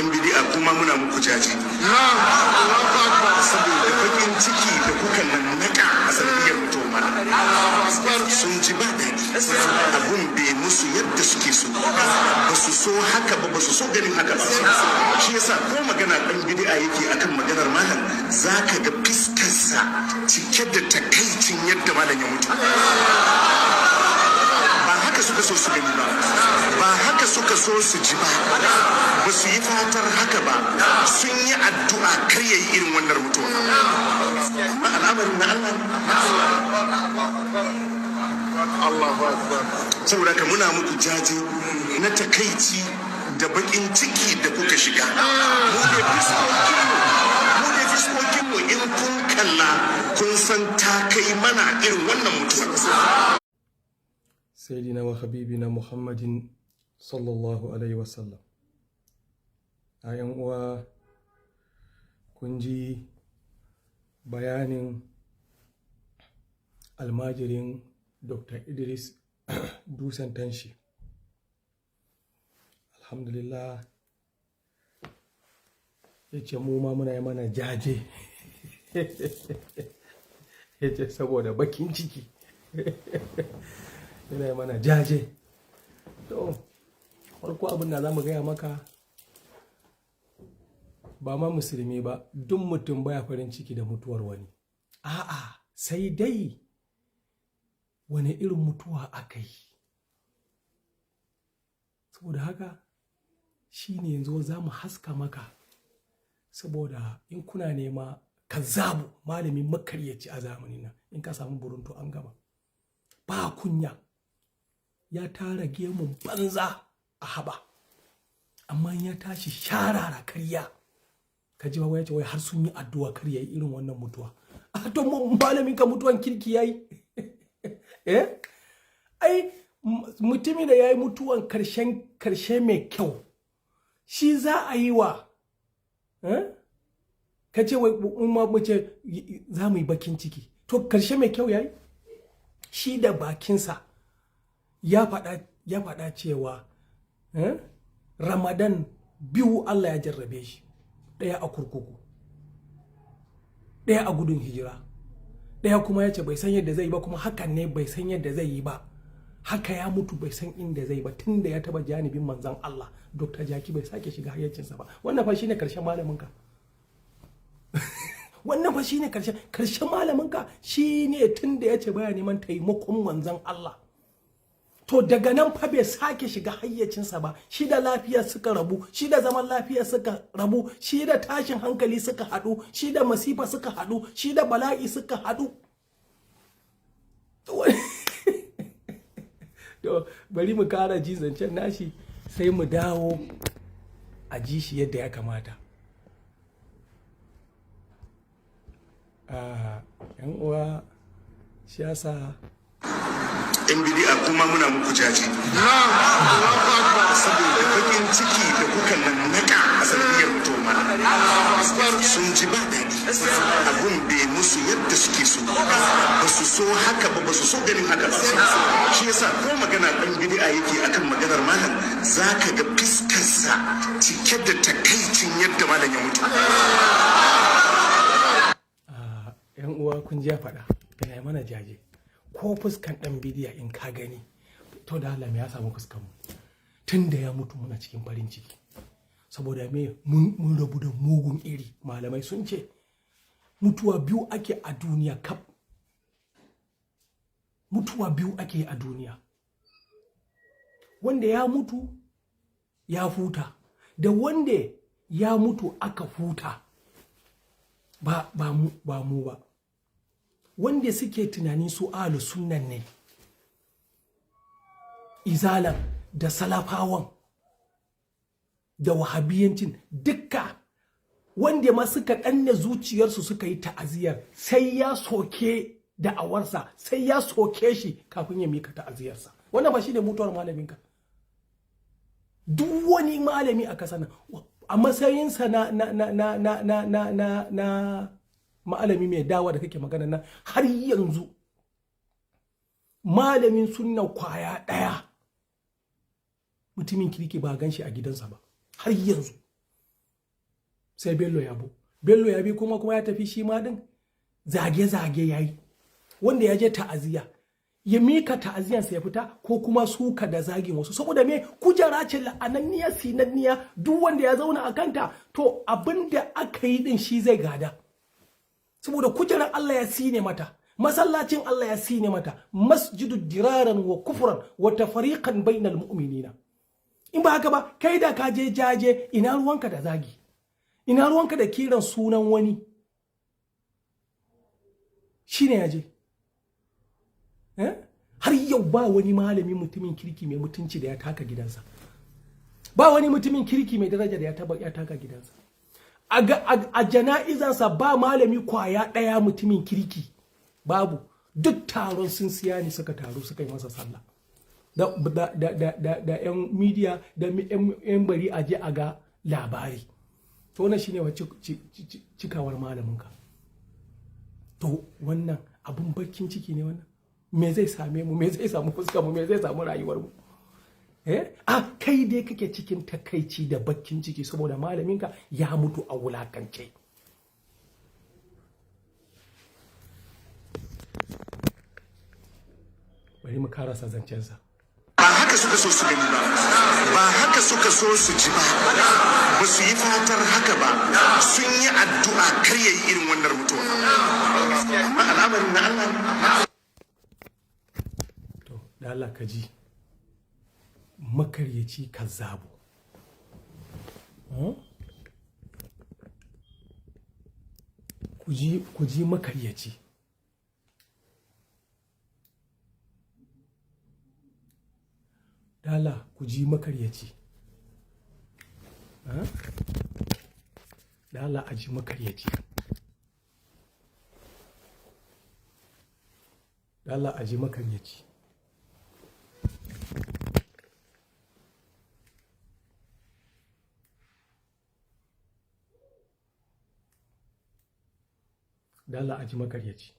Yan bidi'a, kuma muna muku jaje saboda bakin ciki da kuka nannaka a sanadiyar mutuwar malam. Sun ji ba daɗi, abun bai musu yadda suke so ba. Su so haka ba, ba su so ganin haka ba. Shi yasa ko magana ɗan bidi'a yake akan maganar malam, zaka ga fiskarsa cike da takaicin yadda malam ya mutu. Ba haka suka so su gani ba, ba haka suka so su ji ba, ba su yi fatar haka ba. Sun yi addu'a kar ya yi irin wannan mutuwa, amma al'amarin na Allah ne. Allahu Akbar. Saboda haka muna muku jaje na takaici da bakin ciki da kuka shiga. Mu ne fiskokinmu, in kun kalla kun san ta kai mana irin wannan mutuwar. سيدنا وحبيبنا محمد صلى الله عليه وسلم. A yan uwa, kun ji bayanin almajirin Dr. Idris Dutsen Tanshi. Alhamdulillah, ya ce mu ma muna yi mana jaje, ya ce saboda bakin ciki yana yi mana jaje. To, farko abin da za mu gaya maka, ba ma musulmi ba, duk mutum baya farin ciki da mutuwar wani. A'a, sai dai wani irin mutuwa aka yi. Saboda haka shi ne yanzu za mu haska maka, saboda in kuna nema kazzabu, malamin makaryaci a zamanin nan, in ka samu buruntu an gama. Ba kunya, ya tara gemun banza a haba, amma ya tashi sharara karya. Ka ji ya ce wai har sun yi addu'a kar yayi irin wannan mutuwa. A to, malamin ka mutuwan kirki yayi? Eh, ai mutumin da yayi mutuwan karshen karshe mai kyau shi za a yi wa, eh? Ka ce wai in ma mu ce za mu yi bakin ciki, to karshe mai kyau yayi? Shi da bakinsa ya faɗa cewa, eh, Ramadan 2 Allah ya jarrabe shi, ɗaya a kurkuku, ɗaya a gudun hijira, ɗaya kuma ya ce bai san yadda zai yi ba. Kuma hakan ne, bai san yadda zai yi ba, haka ya mutu bai san inda zai ba. Tun da ya taba janibin manzan Allah, Dr. Jaki bai sake shiga hayyacinsa ba. Wannan fa shine karshen malaminka. Wannan fa shine karshen malaminka, shine tun da ya ce baya neman taimakon manzan Allah. To, daga nan fa bai sake shiga hayyacinsa ba. Shi da lafiya suka rabu, shi da zaman lafiya suka rabu, shi da tashin hankali suka haɗu, shi da masifa suka haɗu, shi da bala'i suka haɗu. To, bari mu kara ji zancen nashi, sai mu dawo a ji shi yadda ya kamata. Yan uwa, shi yasa Yan bidi'a, kuma muna muku jaje saboda bakin ciki da kuka nannaka a sanadiyar mutuwar malam. Sun ji ba daɗi, abun bai musu yadda suke so ba. Su so haka ba, ba su so ganin haka ba. Shi yasa ko magana ɗan bidi'a yake akan maganar malam, zaka ga fiskarsa cike da takaicin yadda malam ya mutu. Yan uwa, kun ji ya faɗa yana yi mana jaje. Ko fuskan ɗan bidiya in ka gani, to da Allah ya samu fuskan mu? Tun da ya mutu muna cikin farin ciki. Saboda me? Mun rabu da mugun iri. Malamai sun ce mutuwa biyu ake a duniya kaf. Mutuwa biyu ake a duniya: wanda ya mutu ya huta, da wanda ya mutu aka huta. Ba mu ba. Wanda suke tunani su ahlu sunnan ne, izalan da salafawan da wahabiyancin dukka, wanda ma suka danne zuciyarsu suka yi ta'aziyar, sai ya soke da'awarsa, sai ya soke shi kafin ya mika ta'aziyarsa. Wannan ba shi ne mutuwar malaminka. Duk wani malami a kasa nan, a matsayinsa na malami mai dawa da kake magana nan, har yanzu malamin sunna kwaya ɗaya mutumin kirki ba gan shi a gidansa ba har yanzu. Sai Bello Yabo. Bello Yabi kuma ya tafi shi ma din zage-zage ya yi. Wanda ya je ta'aziyya, ya mika ta'aziyansa ya fita, ko kuma suka da zagin wasu. Saboda me? Kujera ce la'ananniya, sinanniya. Duk wanda ya zauna a kanta, to abin da aka yi din shi zai gada. Saboda kujerar Allah ya sine mata, masallacin Allah ya sine mata, masjidu diraran wa kufran wa tafriqan bainal mu'minina. In ba haka ba, kai da ka je jaje, ina ruwanka da zagi? Ina ruwanka da kiran sunan wani? Shine ya je. Har yau ba wani malami mutumin kirki mai mutunci da ya taka gidansa. Ba wani mutumin kirki mai daraja da ya taba ya taka gidansa. A jana'izansa ba malami kwaya ɗaya mutumin kirki, babu. Duk taron sun siya ne suka taru suka yi masa sallah da 'yan media da 'yan bari a je a ga labari. To, wannan shine wa cikawar malaminka. To, wannan abun bakin ciki ne. Wannan me zai same mu? Me zai samu fuskar mu? Me zai samu rayuwar mu? A kai dai kake cikin takaici da bakin ciki saboda malaminka ya mutu a wulakance. Bari mu karasa zancensa. Ba haka suka so su gani ba, ba haka suka so su ji ba, ba su yi fatar haka ba. Sun yi addu'a kar ya yi irin wannan mutuwa, amma al'amarin na Allah ne. To, da Allah ka ji makaryaci, kazzabo. Ku ji makaryaci. Dala ku ji makaryaci. Dala a ji makaryaci. Dala a ji makaryaci. Dala a ji makaryaci.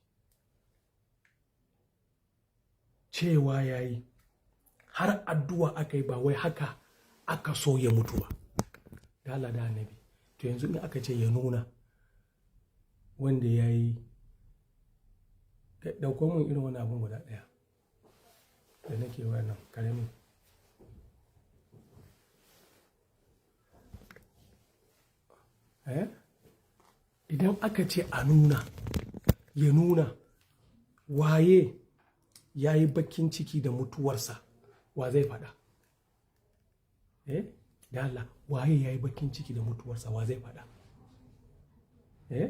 Cewa ya yi har addu'a aka yi, ba wai haka aka so ya mutu ba. Dala da Annabi. To, yanzu in aka ce ya nuna wanda ya yi, ɗauko mun irin wani abun guda ɗaya da nake wannan karamin. Eh? Idan aka ce a nuna, ya nuna waye ya yi bakin ciki da mutuwarsa, wa zai faɗa? Eh, da Allah, waye ya yi bakin ciki da mutuwarsa, wa zai faɗa? Eh,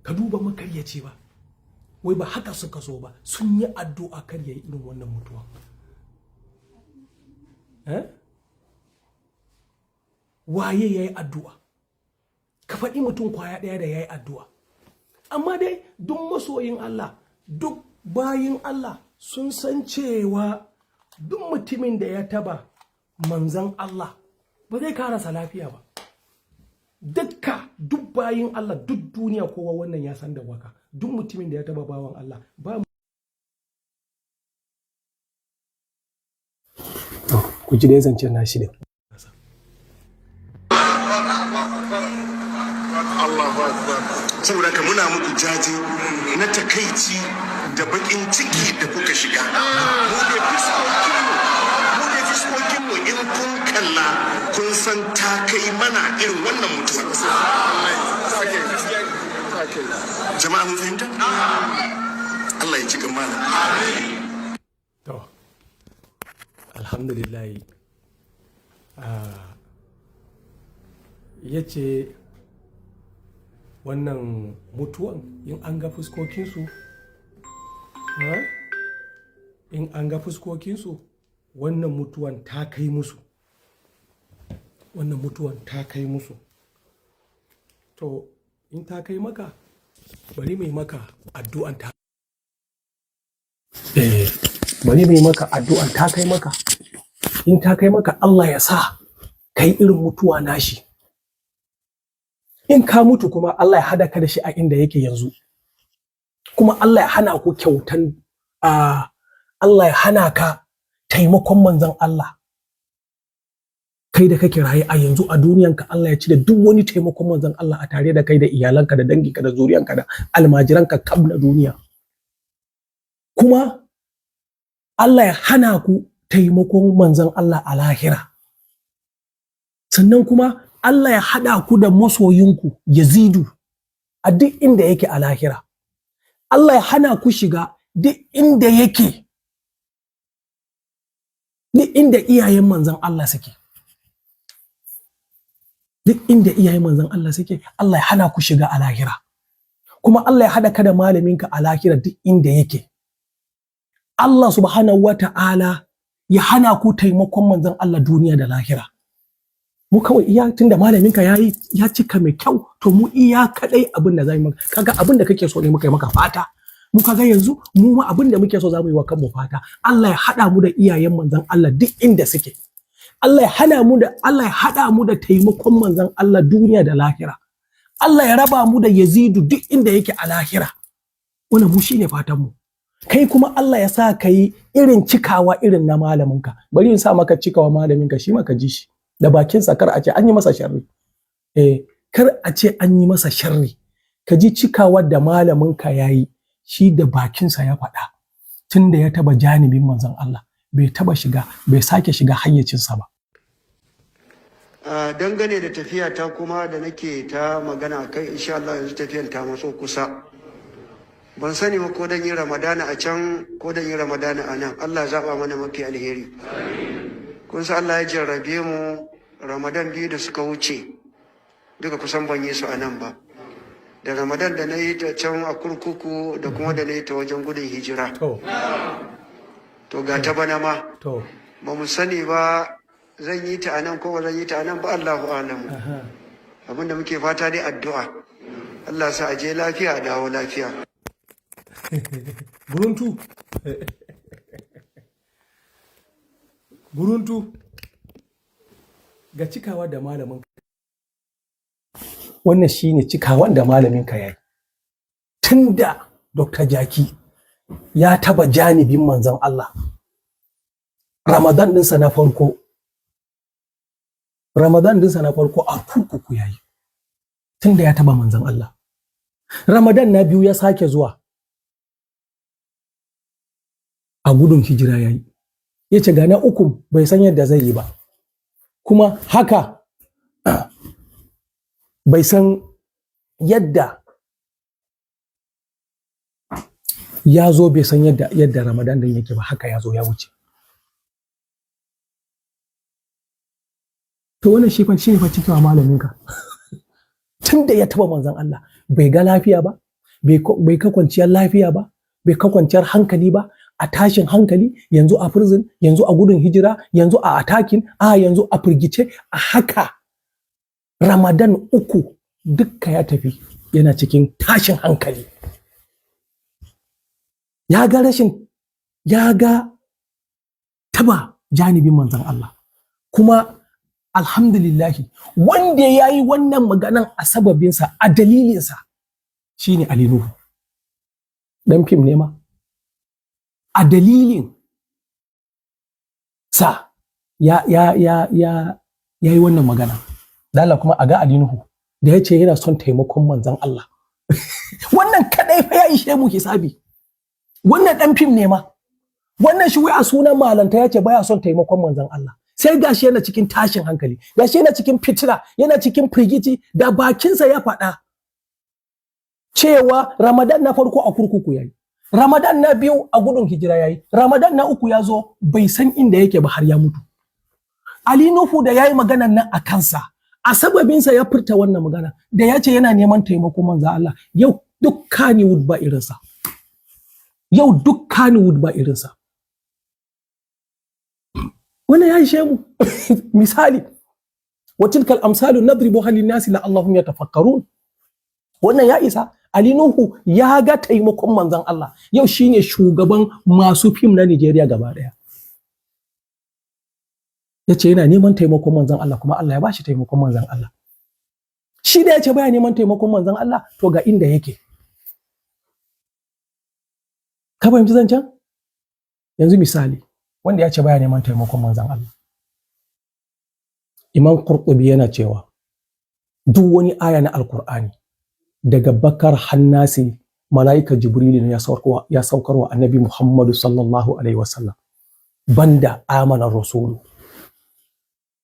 ka duba makaryaci ba. Wai ba haka suka so ba, sun yi addu'a kar ya yi irin wannan mutuwa. Eh, waye ya yi addu'a? Ka faɗi mutum kwaya ɗaya da ya yi addu'a. Amma dai duk masoyin Allah, duk bayin Allah sun san cewa duk mutumin da ya taba manzan Allah ba zai karasa lafiya ba. Dukka duk bayin Allah, duk duniya, kowa wannan ya san da waka. Duk mutumin da ya taba bawan Allah ba. Ku ji dai zancen nashi din. Allahu Akbar. Saboda haka muna muku jaje na takaici da bakin ciki da kuka shiga. Mu dai fiskokinmu in kun kalla, kun san ta kai mana irin wannan mutuwa. Okay. Jama'a, mun fahimta. Allah ya ci malam. To, alhamdulillah, ya ce wannan mutuwan, in an ga fuskokinsu, ha? In an ga fuskokinsu, wannan mutuwan ta kai musu, wannan mutuwan ta kai musu. To, in ta kai maka, bari mai maka addu'an ta bari mai maka addu'an ta kai maka. In ta kai maka, Allah ya sa kai irin mutuwa nashi. In ka mutu kuma, Allah ya hada ka da shi a inda yake yanzu. Kuma Allah ya hana ku kyautan, Allah ya hana ka taimakon manzon Allah. Kai da kake raye a yanzu a duniyanka, Allah ya cire duk wani taimakon manzon Allah a tare da kai da iyalanka da danginka da zuriyanka da almajiranka kaf na duniya. Kuma Allah ya hana ku taimakon manzon Allah a lahira. Sannan kuma Allah ya haɗa ku da masoyinku Yazidu a duk inda yake a lahira. Allah ya hana ku shiga duk inda yake, duk inda iyayen manzon Allah suke. Duk inda iyayen manzon Allah suke, Allah ya hana ku shiga a lahira. Kuma Allah ya haɗa ka da malaminka a lahira duk inda yake. Allah subhanahu wa ta'ala ya hana ku taimakon manzon Allah duniya da lahira. Mu kawai iya tunda malaminka ya yi, ya cika mai kyau, to mu iya kadai abin da za mu kaga, abin da kake so ne muka yi maka fata. Mu kaga yanzu mu ma abin da muke so za mu yi wa kanmu fata: Allah ya haɗa mu da iyayen manzon Allah duk inda suke. Allah ya hana mu da, Allah ya haɗa mu da taimakon manzon Allah duniya da lahira. Allah ya raba mu da Yazidu duk inda yake a lahira. Wannan mu shine fatan mu. Kai kuma Allah ya sa ka yi irin cikawa irin na malaminka. Bari in sa maka cikawa malaminka, shi ma ka ji shi da bakinsa, kar a ce an yi masa sharri. Eh, kar a ce an yi masa sharri. Ka ji cikawa da malaminka ya yi, shi da bakinsa ya faɗa. Tun da ya taba janibin manzon Allah, bai taba shiga, bai sake shiga hayyacinsa ba. Dangane da tafiya ta kuma da nake ta magana kai, insha Allah yanzu tafiyan ta matso kusa. Ban sani ba ko dan yi Ramadana a can ko dan yi Ramadana a nan. Allah zaɓa mana mafi alheri. Kun san Allah ya jarrabe mu, Ramadan 2 da suka wuce duka kusan ban yi su a nan ba, da Ramadan da na yi ta can a kurkuku da kuma da na yi ta wajen gudun hijira. To ga ta bana ma, ba mu sani ba zan yi ta a nan ko ba zan yi ta a nan ba, Allahu alamu. Abinda muke fata dai addu'a, Allah sa a je lafiya a dawo lafiya. Buruntu, buruntu, ga cikawa da malamin. Wannan shine cikawan da malamin ka yayi. Tunda Dr. Jaki ya taba janibin manzon Allah, Ramadan ɗinsa na farko, Ramadan ɗinsa na farko a kurkuku yayi. Tunda ya taba manzon Allah, Ramadan na biyu ya sake zuwa a gudun hijira yayi. Ya ce ga na uku bai san yadda zai yi ba. Kuma haka bai san yadda ya zo, bai san yadda Ramadan din yake ba, haka ya zo ya wuce. To wannan shi fa shine fa cikawa malaminka. Tun da ya taba manzon Allah bai ga lafiya ba, bai ka kwanciyar lafiya ba, bai ka kwanciyar hankali ba, a tashin hankali, yanzu a prison, yanzu a gudun hijira, yanzu a attacking, a yanzu a firgice, a haka Ramadan 3 dukka ya tafi yana cikin tashin hankali. Ya ga rashin, ya ga taba janibin manzon Allah. Kuma alhamdulillahi wanda ya yi wannan maganan a sababinsa, a dalilinsa, shine Ali Nuhu. Dan fim ne ma. A dalilin sa ya yi wannan magana. Dala kuma a ga Ali Nuhu da ya ce yana son taimakon manzon Allah. Wannan kadai fa ya ishe mu hisabi. Wannan dan fim ne ma. Wannan shi wai a sunan malanta ya ce baya son taimakon manzon Allah. Sai gashi yana cikin tashin hankali, gashi yana cikin fitila, yana cikin firgici, da bakinsa ya faɗa cewa Ramadan na farko a kurkuku yayi, Ramadan na biyu a gudun hijira yayi, Ramadan na uku ya zo bai san inda yake ba har ya mutu. Ali Nuhu da yayi maganan nan a kansa, a sababinsa ya furta wannan magana da ya ce yana neman taimakon manzon Allah. Yau duk Kannywood ba irinsa. Yau duk Kannywood ba irinsa. Wannan ya ishe mu misali. Wa tilkal amsalu nadribuha lin-nasi la'allahum yatafakkarun. Wannan ya isa. Ali Nuhu ya ga taimakon manzon Allah. Yau shine shugaban masu fim na Nigeria gaba daya. Yace yana neman taimakon manzon Allah, kuma Allah ya bashi taimakon manzon Allah. Shi da yace baya neman taimakon manzon Allah, to ga inda yake. Ka fahimci zancen? Yanzu misali, wanda ya ce baya neman taimakon manzon Allah, Imam Qurtubi yana cewa duk wani aya na Alkur'ani daga Bakar Hannasi mala'ika Jibrilu ne ya saukarwa Annabi Muhammadu sallallahu alaihi wasallam, banda amana rasulu.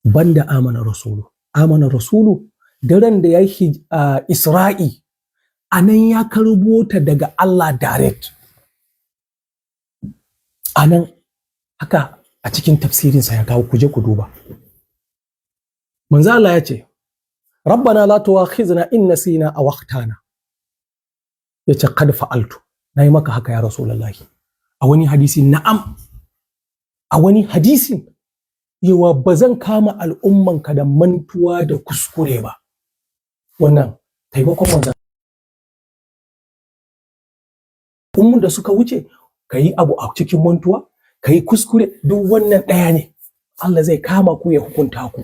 Banda amana rasulu. Amana rasulu daren da ya yi Isra'i, a nan ya karbo ta daga Allah direct. A nan haka a cikin tafsirinsa ya kawo, kuje ku duba. Manzo Allah ya ce, "Rabbana la tu'akhizna in nasina aw akhtana." Yace, "Qad fa'altu." Nayi maka haka ya Rasulullahi. A wani hadisi, na'am. A wani hadisi yawa, ba zan kama al'ummanka da mantuwa da kuskure ba. Wannan taimakon manzon ummun da suka wuce, ka yi abu a cikin mantuwa, ka yi kuskure, duk wannan ɗaya ne. Allah zai kama ku ya hukunta ku.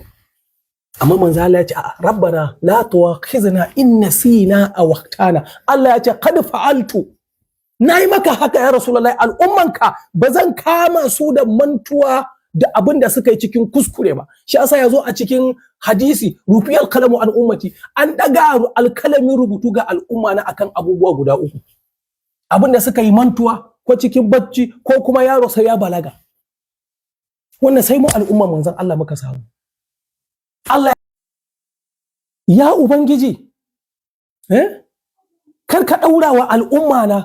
Amma manzo Allah ya ce, "A'a, rabbana la tu'akhizna in nasina aw akhtana." Allah ya ce, "Qad fa'altu." Nayi maka haka ya Rasulullahi, al'ummanka ba zan kama su da mantuwa da abin da suka yi cikin kuskure ba. Shi yasa ya zo a cikin hadisi, rufiyal kalamu an ummati, an daga alkalamin rubutu ga al'umma na akan abubuwa guda uku. Abin da suka yi mantuwa ko cikin bacci ko kuma yaro sai ya balaga. Wannan sai mu al'umma manzon Allah muka samu. Allah ya Ubangiji, kar ka ɗaura wa al'umma na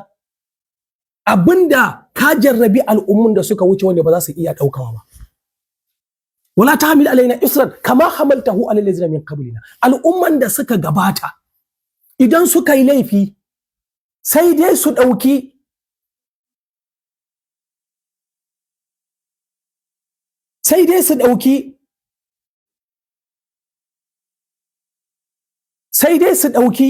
abinda ka jarrabi al'ummun da suka wuce wanda ba za su iya ɗaukawa ba. Wala tahmil alaina isran kama hamaltahu alal ladzina min qablina. Al'umman da suka gabata idan suka yi laifi sai dai su ɗauki sai dai su ɗauki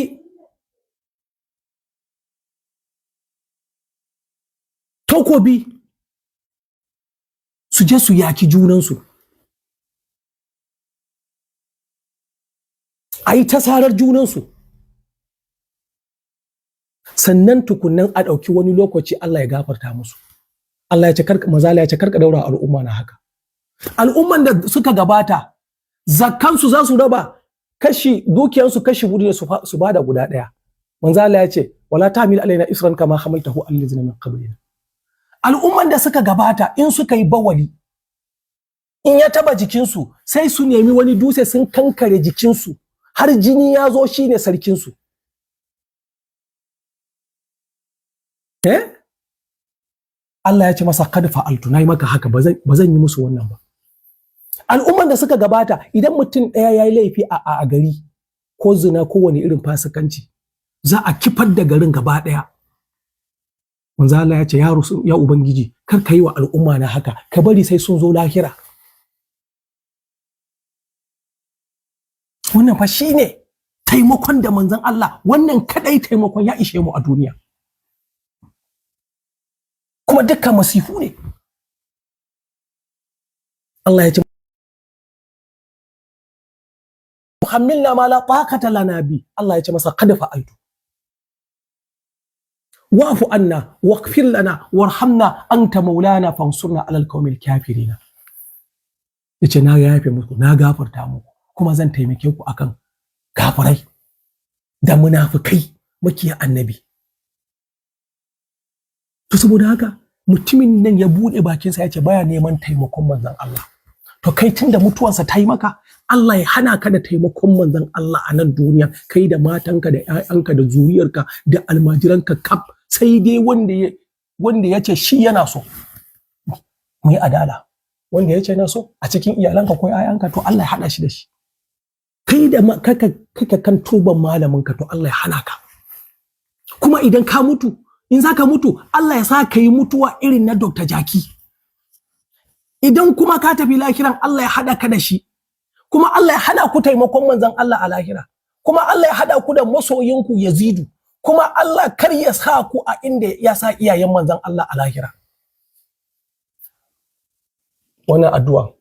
takobi su je su yaki junansu, a yi tasarar junansu, sannan tukunnan a ɗauki wani lokaci Allah ya gafarta musu. Allah ya ce karka, mazala ya ce karka daura al'umma na haka. Al'umman da suka gabata zakkansu za su raba kashi dukiyansu kashi hudu ne, su bada guda ɗaya. Manzo Allah ya ce, wala tahmil alaina isran kama hamaltahu allazina min qablina. Al'umman da suka gabata in suka yi bawali, in ya taba jikinsu sai su nemi wani dutse sun kankare jikinsu har jini ya zo, shine sarkinsu. Allah ya ce masa, kad fa'altu, nayi maka haka, ba zan yi musu wannan ba. Al'umman da suka gabata idan mutum ɗaya ya yi laifi a gari, ko zina ko wani irin fasikanci, za a kifar da garin gaba ɗaya. Manzo Allah ya ce, ya Ubangiji, kar ka yi wa al'umma na haka, ka bari sai sun zo lahira. Wannan fa shine taimakon da manzon Allah, wannan kadai taimakon ya ishe mu a duniya. Kuma dukkan masifu ne. Allah ya ce, muhammilna ma la taqata lana bi. Allah ya ce masa, qad fa'altu. Wa'fu anna waghfir lana warhamna anta maulana fansurna alal qaumil kafirin. Yace na yafe muku, na gafarta muku, kuma zan taimake ku akan kafirai da munafikai makiya annabi. To saboda haka mutumin nan ya bude bakinsa ya ce baya neman taimakon manzon Allah. To kai tunda mutuwarsa ta yi maka, Allah ya hana ka da taimakon manzon Allah a nan duniya, kai da matanka da ƴaƴanka da zuriyarka da almajiranka kaf, sai dai wanda ya ce shi yana so. Mu yi adala. Wanda ya ce yana so a cikin iyalanka ko ƴaƴanka, to Allah ya hada shi da shi. Kai da kaka kan turban malaminka, to Allah ya hana ka. Kuma idan ka mutu, in za ka mutu, Allah ya sa ka yi mutuwa irin na Dr. Jaki. Idan kuma ka tafi lahiran, Allah ya hada ka da shi. Kuma Allah ya hada ku taimakon manzon Allah a lahira. Kuma Allah ya hada ku da masoyinku Yazidu. Kuma Allah kar ya sa ku a inda ya sa iyayen manzon Allah a lahira. Wannan addu'a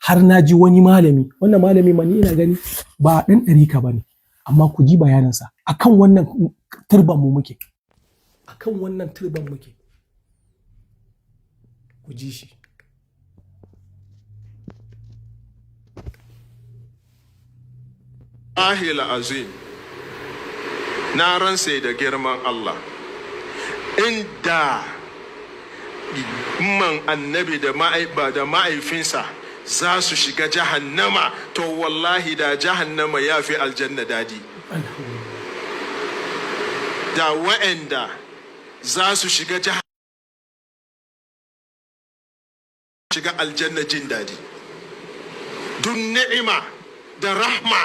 har na ji wani malami, wannan malami ma ni ina gani ba ɗan ɗarika ba ne, amma ku ji bayaninsa akan wannan turban mu muke. Akan wannan turban muke. Ku ji shi. Ahil azim, na ransa da girman Allah, inda man annabi da ma'aifinsa za su shiga jahannama, to wallahi da jahannama ya fi aljanna dadi. Da wa'anda za su shiga aljanna jin dadi. Duk ni'ima da rahma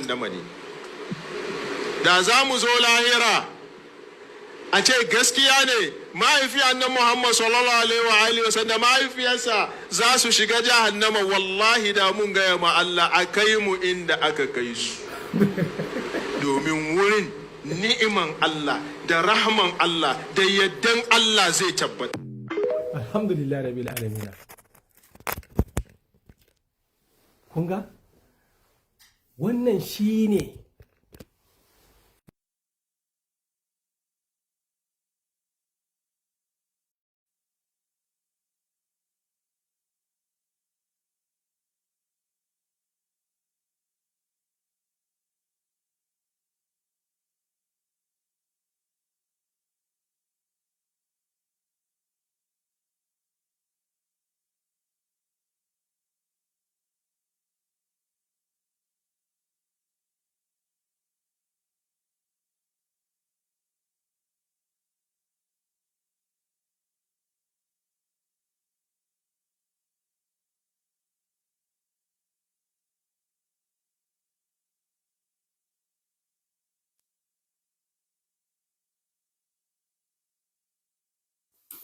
ne. Da za mu zo lahira a ce gaskiya ne mahaifiyar nan Muhammad sallallahu alaihi wa sallam da mahaifiyarsa za su shiga jahannama, wallahi da mun gaya ma Allah a kai mu inda aka kai su. Domin wurin ni'iman Allah da rahman Allah da yaddan Allah zai tabbata. Alhamdulillah rabbil alamin. Kun ga wannan shine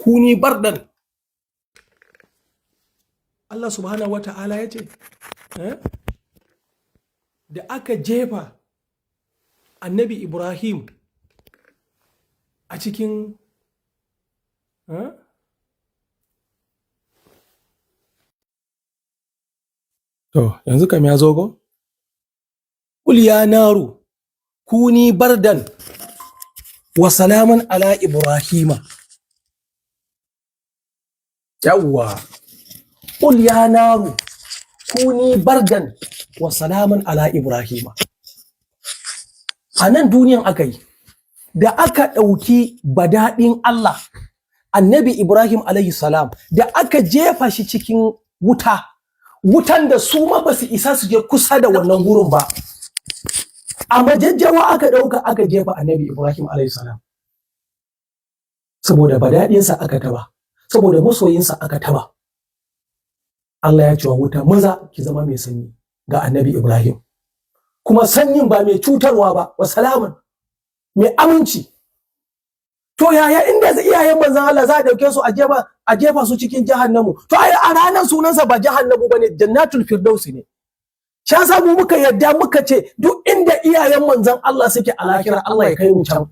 kuni bardan. Allah subhanahu wa ta'ala ya ce da aka jefa annabi Ibrahim a cikin to yanzu kam ya zo go? Kul ya naru kuni bardan wa salaman ala Ibrahima. Yawwa, qul ya naru kuni bardan wa salaman ala Ibrahima. A nan duniyan aka yi, da aka ɗauki badaɗin Allah annabi Ibrahim alayhi salam, da aka jefa shi cikin wuta, wutan da su ma basu isa su je kusa da wannan gurin ba, a majajjawa aka ɗauka aka jefa annabi Ibrahim alayhi salam, saboda badaɗinsa aka taba, saboda masoyinsa aka taba. Allah ya ce wa wuta, maza ki zama mai sanyi ga annabi Ibrahim, kuma sanyin ba mai cutarwa ba, wa salamun, mai aminci. To yaya inda iyayen manzon Allah za a dauke su a jefa su cikin jahannamu? To ai a ranar sunansa ba jahannamu bane, jannatul firdausi ne. Sha samu muka yadda muka ce duk inda iyayen manzon Allah suke a lahira Allah ya kai mu can.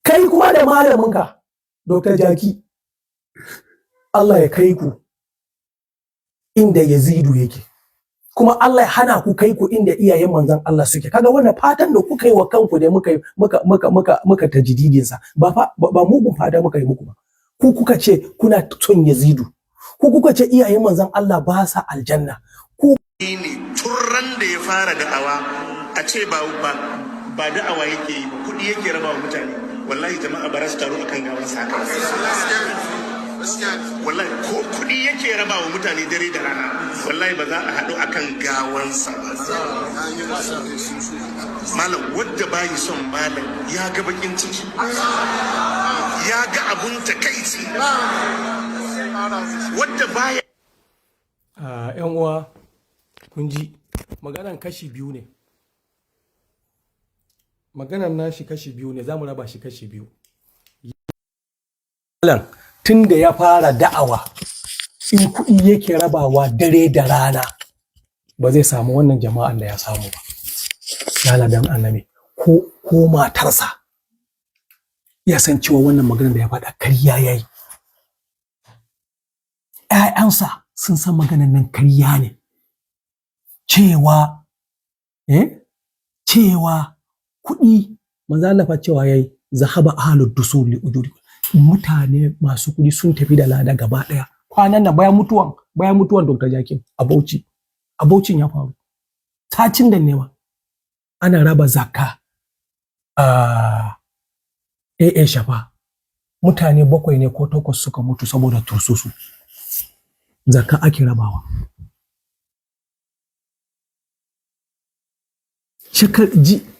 Kai kuma da malaminka Dr. Jaki, Allah ya kai ku inda Yazidu yake, kuma Allah ya hana ku kai ku inda iyayen manzon Allah suke. Kaga wannan fatan da kuka yi wa kanku da muka muka muka muka muka tajdidin sa, ba ba mugun fata muka yi muku ba. Ku kuka ce kuna son Yazidu, ku kuka ce iyayen manzon Allah ba sa aljanna. Ku ne turran da ya fara da'awa a ce ba ba da'awa yake yi ba, kudi yake raba wa mutane. Wallahi jama'a ba za su taru akan gawansa haka. Wallahi ko kudi yake raba wa mutane dare da rana, wallahi ba za a haɗu akan gawansa ba. Malam wadda bayi son malam ya ga bakin ciki, ya ga abun takaici, wadda baya. Yan uwa kun ji maganan kashi biyu ne, maganan nashi kashi biyu ne, zamu raba shi kashi biyu. Tun da ya fara da'awa in kuɗi yake rabawa dare da rana ba zai samu wannan jama'an da ya samu ba. Yala dan annabi, ko matarsa ya san cewa wannan maganar da ya faɗa karya yayi. Ƴaƴansa sun san maganar nan karya ne, cewa cewa kuɗi manzo Allah fa cewa yayi zahaba ahlud dusul li ujuri, mutane masu kuɗi sun tafi da lada gaba ɗaya. Kwanan nan bayan mutuwan bayan mutuwan Dr. Jakin a Bauchi. A Bauchin ya faru. Satin da nema ana raba zakka a AA Shafa. Mutane 7 ne ko 8 suka mutu saboda tursusu. Zakka ake rabawa.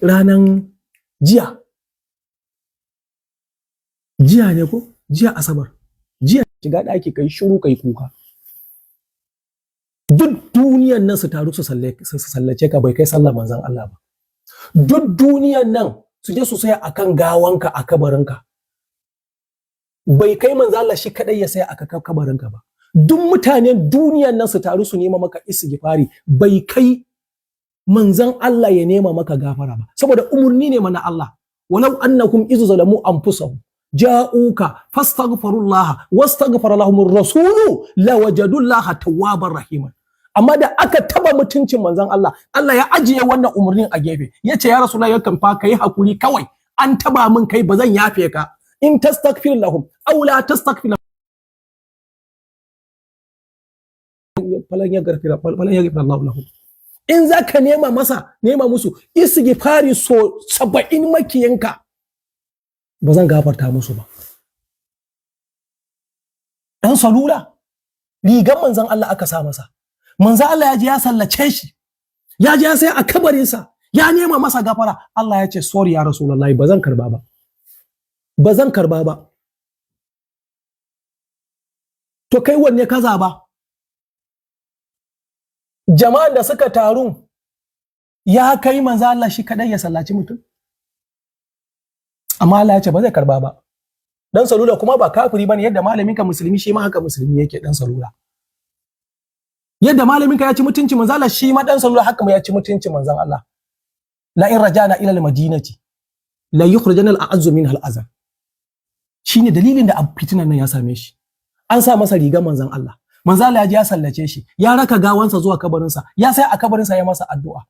Ranan jiya. Jiya ne ko? Jiya Asabar. Jiya shiga ɗaki kai shiru kai kuka. Duk duniyan nan su taru su sallace ka bai kai sallar manzon Allah ba. Duk duniyan nan su je su saya akan gawanka a kabarinka. Bai kai manzon Allah shi kadai ya saya akan kabarinka ba. Duk mutanen duniyan nan su taru su nema maka istighfari bai kai manzon Allah ya nema maka gafara ba. Saboda umurni ne mana Allah. Walau annakum izu zalamu anfusahum ja'uka fastaghfirullaha wastaghfara lahumur rasulu lawajadullaha tawwabar rahiman. Amma da aka taba mutuncin manzon Allah, Allah ya ajiye wannan umurnin a gefe. Yace ya Rasulullahi yakan fa kai hakuri kawai, an taba min kai bazan yafe ka. In tastaghfir lahum aw la tastaghfir lahum falan yaghfir Allahu lahum. In zaka nema masa, nema musu istighfari so 70 makiyanka, ba zan gafarta musu ba. Dan salula rigan manzon Allah aka sa masa. Manzon Allah ya je ya sallace shi, ya je ya sai a kabarinsa, ya nema masa gafara. Allah ya ce sorry ya Rasulullahi, ba zan karba ba. Ba zan karba ba. To kai wanne ka zaba? Jama'an da suka taru ya kai manzon Allah shi kadai ya sallaci mutum? Amma Allah ya ce ba zai karba ba. Dan salula kuma ba kafiri bane, yadda malaminka musulmi shi ma haka musulmi yake dan salula. Yadda malaminka ya ci mutunci manzon Allah shi ma dan salula haka ya ci mutunci manzon Allah. La in rajana ila al-madinati la yukhrijana al-a'azzu minha al-azal. Shine dalilin da fitinan nan ya same shi. An sa masa rigar manzon Allah. Manzon Allah ya je ya sallace shi, ya raka gawansa zuwa kabarinsa, ya sai a kabarinsa ya masa addu'a.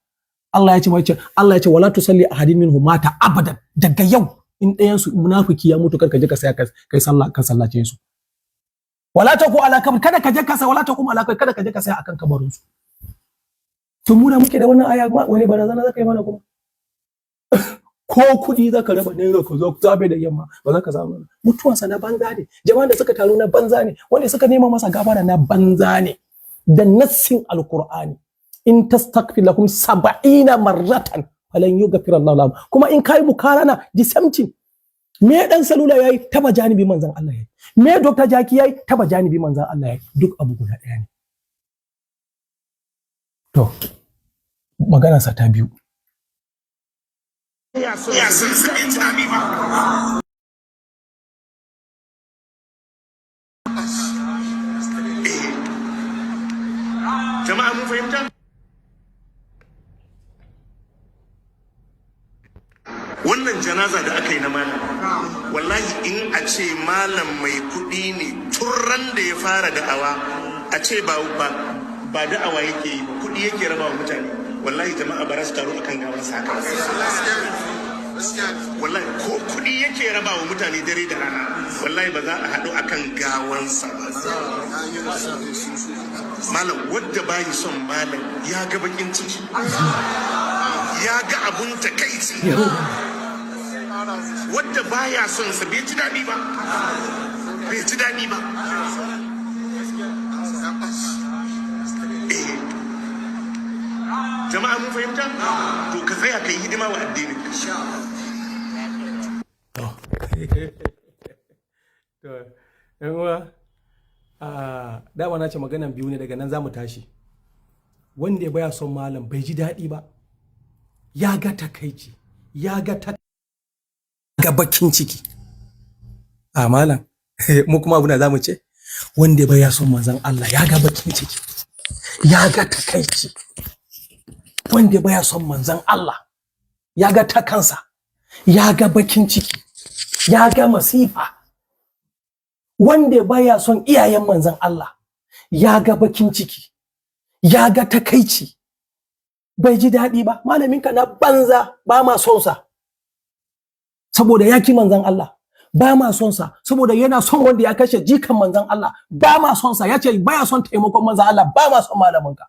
Allah ya ce mace, Allah ya ce wala tusalli ahadin minhum mata abadan. Daga yau in ɗayan su munafiki ya mutu karka je ka saya kai sallah ka sallace su. Wala taqu ala kabr, kada ka je ka saya, wala taqu ala kabr, kada ka je ka saya akan kabarin su. To mu da muke da wannan aya wani barazana zaka yi mana kuma? Ko kuɗi zaka raba naira ka zo zabe da yamma ba za ka samu. Mutuwansa na banza ne, jama'an da suka taru na banza ne, wanda suka nema masa gafara na banza ne. Da nassin alqur'ani, in tastaghfir lahum 70 marratan falan yughfir Allahu lahum. Kuma in kai mukarana the same thing. Me dan salula yayi taba janibi manzon Allah yayi, me Dr. Jaki yayi taba janibi manzon Allah yayi, duk abu guda ɗaya ne. To magana sa ta biyu. Jama'a mun fahimta? Wannan janaza da aka yi na malam, wallahi in a ce malam mai kuɗi ne turran da ya fara da'awa, a ce ba da'awa yake yi, kuɗi yake raba wa mutane, wallahi jama'a ba za su taru akan gawar sa haka. Wallahi ko kuɗi yake raba wa mutane dare da rana, wallahi ba za a haɗu akan gawansa ba. Malam wadda bayi son malam ya ga bakin ciki, ya ga abun takaici. Wadda baya son sa bai ji daɗi ba, bai ji daɗi ba. Jama'a mun fahimta? To ka tsaya ka yi hidima wa addinin. To, yan uwa, dama na ce maganan biyu ne, daga nan za mu tashi. Wanda ya baya son malam bai ji daɗi ba, ya ga takaici, ya ga ga bakin ciki. A malam, mu kuma abuna za mu ce, wanda ya baya son manzon Allah ya ga bakin ciki, ya ga takaici. Wanda baya son manzon Allah ya ga ta kansa, ya ga bakin ciki, ya ga masifa. Wanda baya son iyayen manzon Allah ya ga bakin ciki, ya ga takaici, bai ji daɗi ba. Malaminka na banza, ba ma son sa saboda ya ki manzon Allah. Ba ma son sa saboda yana son wanda ya kashe jikan manzon Allah. Ba ma son sa, yace baya son taimakon manzon Allah. Ba ma son malamin ka.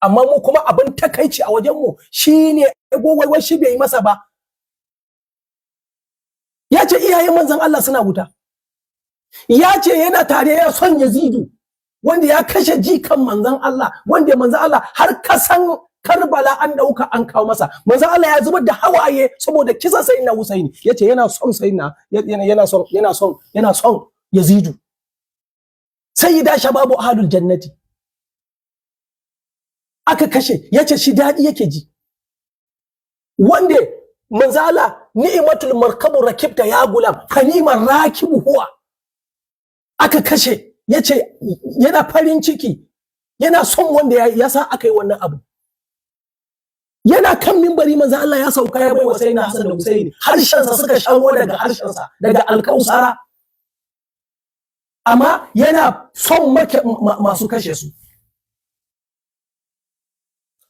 Amma mu kuma abin takaici a wajen mu shine wai shi bai yi masa ba. Ya ce iyayen manzon Allah suna wuta. Ya ce yana tare ya son Yazidu wanda ya kashe jikan manzon Allah, wanda manzon Allah har kasan Karbala an dauka an kawo masa. Manzon Allah ya zubar da hawaye saboda kisan Sayyidina Husaini. Yace yana son Sayyidina, yana son Yazidu. Sayyida shababu ahlul jannati aka kashe, yace shi dadi yake ji. Wanda manzon Allah, ni'matul markabu rakibta ya gulam, fanimar rakibu huwa, aka kashe, yace yana farin ciki, yana son wanda ya sa aka yi wannan abu. Yana kan mimbari manzo Allah ya sauka ya bai wa Sayyidina Hassan da Husaini harshensa, suka sha ruwa daga harshensa, daga alkausara. Amma yana son masu kashe su.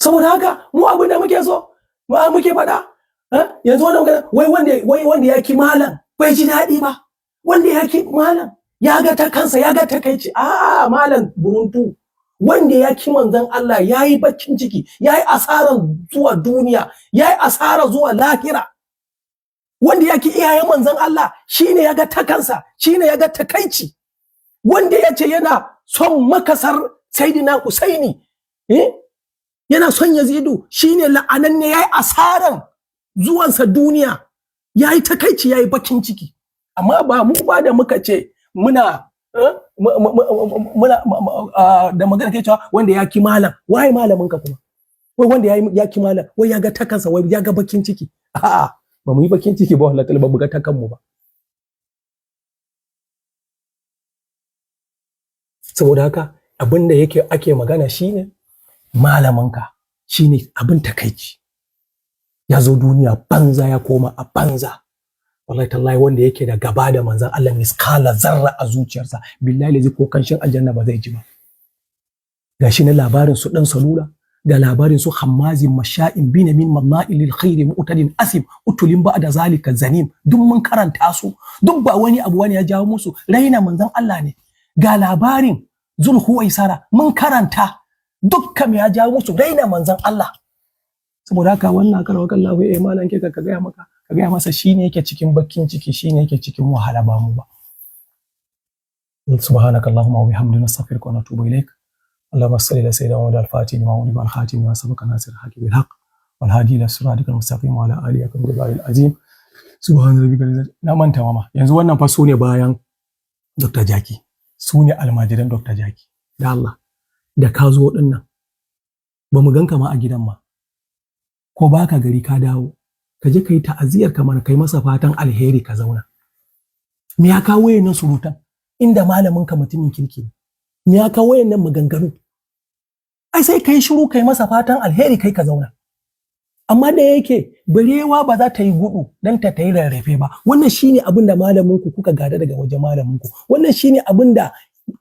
Saboda haka mu abin da muke so mu muke faɗa yanzu wannan, wai wanda ya ki malam bai ji daɗi ba, wanda ya ki malam ya ga ta kansa, ya ga takaici. A'a, malam buruntu, wanda ya ki manzon Allah ya yi bakin ciki, ya yi asaran zuwa duniya, ya yi asara zuwa lahira. Wanda ya ki iyayen manzon Allah shine ya ga ta kansa, shine ya ga takaici. Wanda ya ce yana son makasar Sayyidina Husaini, yana son Yazidu, shine la'ananne, ya yi asaran zuwansa duniya, ya yi takaici, ya yi bakin ciki. Amma ba mu ba da muka ce muna muna da magana kai cewa wanda ya ki malam, waye malamin ka kuma? Wai wanda ya ki malam, wai ya ga takansa, wai ya ga bakin ciki. A'a, ba mu yi bakin ciki ba, wallahi ba mu ga takan mu ba. Saboda haka abin da yake ake magana shine malamin ka shine abin takaici, ya zo duniya banza, ya koma a banza. Wallahi tallahi, wanda yake da gaba da manzon Allah miskala zarra a zuciyarsa, billahi lazi ko kanshin aljanna ba zai ji ba. Gashi na labarin su dan salula, ga labarin su hammazin masha'in binamin manna'il lil khairi mu'tadin asim utulin ba'da zalika zanim, duk mun karanta su. Duk ba wani abu wani ya jawo musu, raina manzon Allah ne. Ga labarin Zulhuwaisara mun karanta, dukkan ya jawo musu raina manzon Allah. Saboda haka wannan karwa kallahu, malam ke ka gaya maka, ka gaya masa shine yake cikin bakin ciki, shine yake cikin wahala, ba mu ba. Subhanaka allahumma wa bihamdika, nastaghfiruka wa natubu ilaik. Allahumma salli ala sayyidina Muhammad al-fatih lima ughliqa wal khatim lima sabaqa nasir al-haqqi bil haqq wal hadi ila siratikal mustaqim wa ala alihi wa azim. Subhana rabbika. Na manta mama, yanzu wannan fa sune bayan Dr. Jaki, sune almajiran Dr. Jaki. Da Allah da ka zo dinnan ba mu ganka ma a gidan ma, ko baka gari ka dawo, ka je ka yi ta'aziyar kamar kai masa fatan alheri ka zauna. Me ya kawo wayannan surutan inda malamin ka mutumin kirki ne? Me ya kawo wayannan maganganu? Ai sai kai shiru, kai masa fatan alheri, kai ka zauna. Amma da yake barewa ba za ta yi gudu dan ta yi rarrafe ba. Wannan shine abin da malamin ku kuka gada daga wajen malamin ku. Wannan shine abin da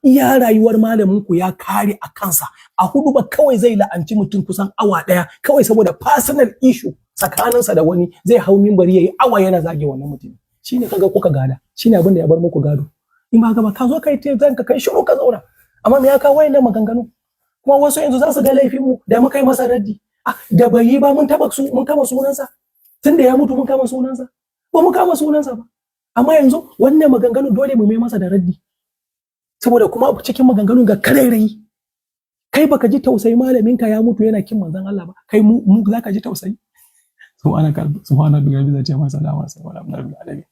iya rayuwar malamin ku ya kare a kansa. A hudu ba kawai zai la'anci mutum kusan awa daya kawai saboda personal issue tsakaninsa da wani, zai hau mimbari yayi awa yana zage wannan mutum. Shine kaga kuka gada, shine abin da ya bar muku gado. In ba ba ka zo kai te ka kai shiru ka zauna. Amma me ya kawo wayannan maganganu? Kuma wasu yanzu za su ga laifin mu da muka yi masa raddi. Ah, da bai yi ba mun taba su mun kama sunansa? Tunda ya mutu mun kama sunansa? Ba mu kama sunansa ba. Amma yanzu wannan maganganu dole mu mai masa da raddi, saboda kuma cikin maganganun ga karairayi. Kai baka ji tausayi malamin ka ya mutu yana kin manzon Allah ba, kai mu zaka ji tausayi? Subhanaka subhana rabbika rabbil izzati amma yasifun wa salamun alal mursalin.